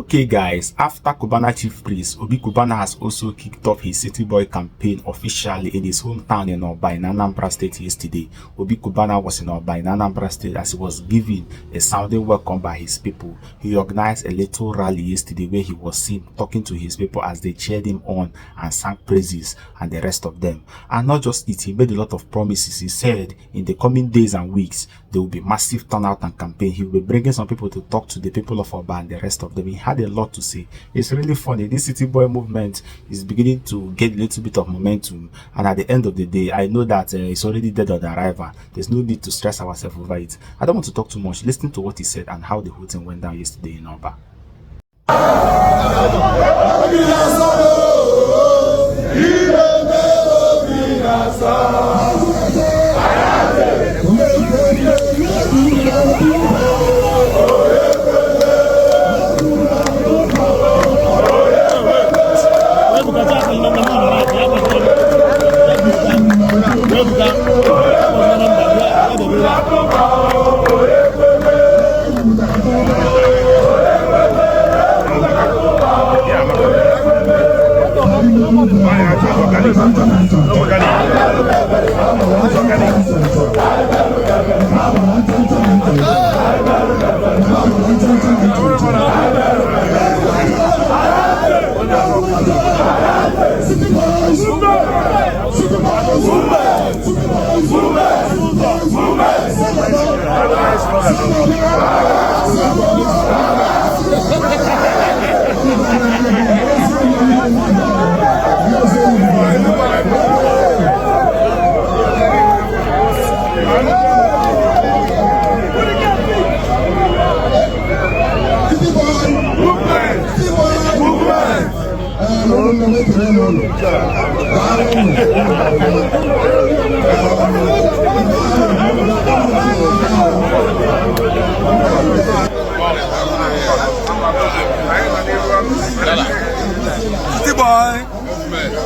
Okay guys, after Cubana chief priest, Obi Cubana has also kicked off his City Boy campaign officially in his hometown in Oba in Anambra State yesterday. Obi Cubana was in Oba in Anambra State as he was given a sounding welcome by his people. He organized a little rally yesterday where he was seen talking to his people as they cheered him on and sang praises and the rest of them. And not just it, he made a lot of promises. He said in the coming days and weeks, there will be massive turnout and campaign. He will be bringing some people to talk to the people of Oba and the rest of them. He had a lot to say. It's really funny. This City Boy movement is beginning to get a little bit of momentum, and at the end of the day, I know that it's already dead on arrival. There's no need to stress ourselves over it. I don't want to talk too much. Listen to what he said and how the whole thing went down yesterday in Oba.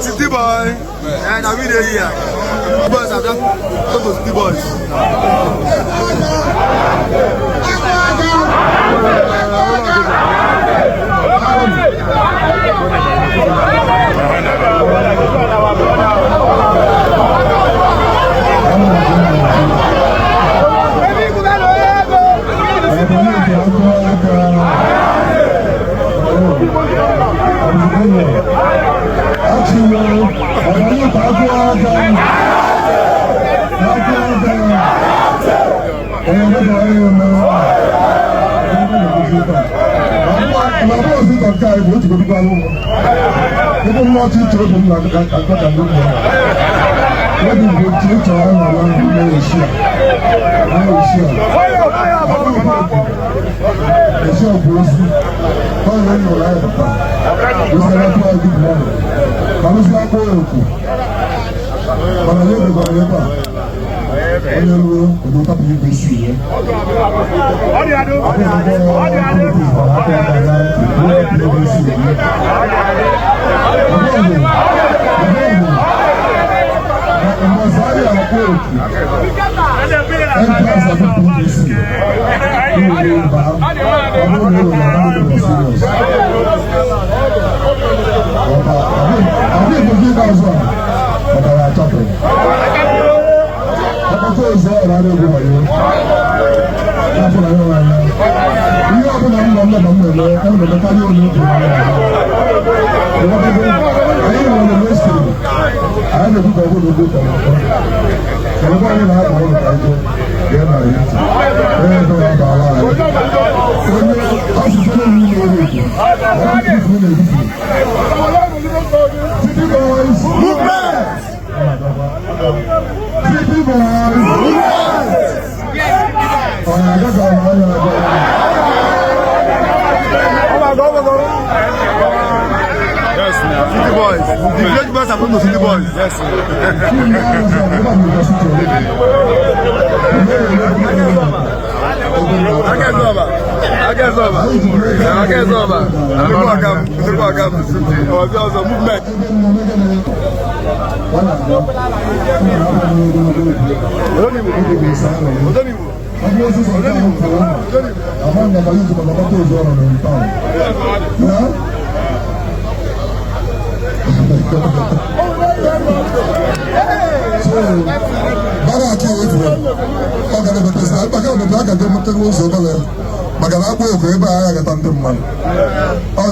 City Boy, and I'm here. Boys, I've done to City Boys.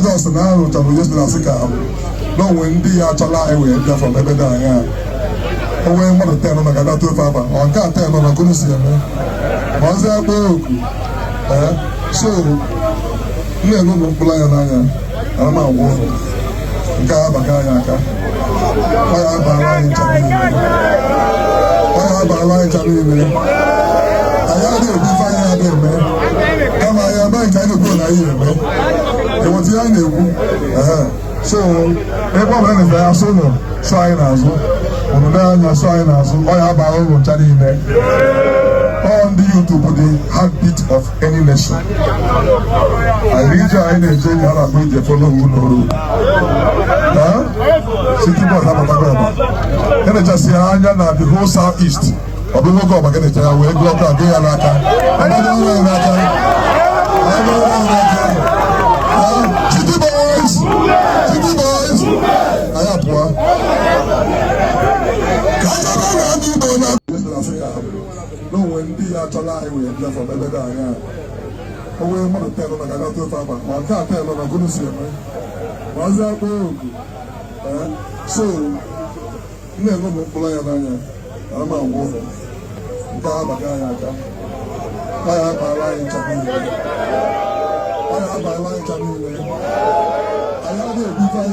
just now to just Africa. No when they are Chalai from Ebedaya. When one of them on the to Papa, or can't tell them I'm going to see them. Was that book? So, no plan. I'm a woman. Gabakayaka. I have a line to me. I have a line to me. I have a define man. Come I am not kind of good idea, man. It was young. So, everyone is there, so no, trying as well. On the down, you're trying as well. I have our own channel there. On the YouTube, the heartbeat of any nation. I read your energy, and I'm going to follow you. City boy, I'm a Can I just say, I'm the whole southeast. I'll be looking up again. I will go up again. City boys, city boys. I have one. No, when they are alive, we are from Ebedaya. Oh, we want to tell them I got to Papa. I can't tell them I'm going to see them. What's that book? So, never no play on you. I'm a woman. Gabagayaka. I have a line to me. I have a line to me. I have a define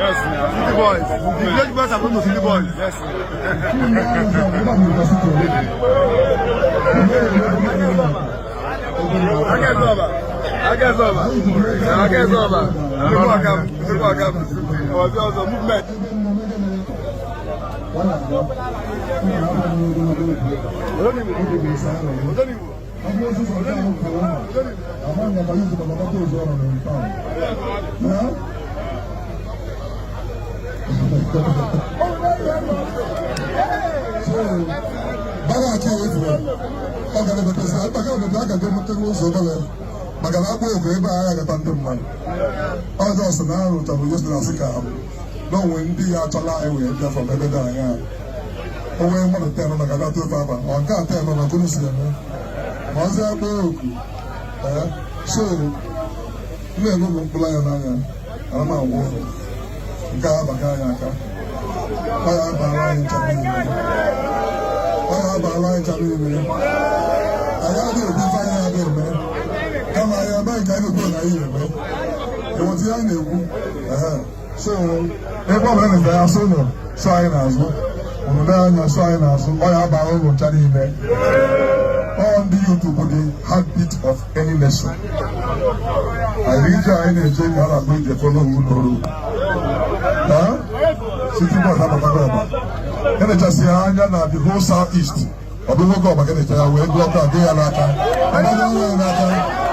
Yes, City boys. The great boys are going to City boys. Yes. I guess over. Movement. No, when they are alive, we are from Ebedaya. Oh, we want to tell them I got to Papa. I can't tell them I'm going to see them. What's that book? So, never no play on you. I'm a woman. Gabakayaka. I have a line to me. I have a line to me. I have a define man. Come I am not kind of good idea, man. It was young. So, everyone is there, so no, trying as well. On the down, you're trying as well. I have our own channel there. On the YouTube, the heartbeat of any nation. I read your energy, and I'm going to follow you. City boy, I'm a Can I just say, I'm the whole southeast. I'll be looking up again. I will go up again. I don't know.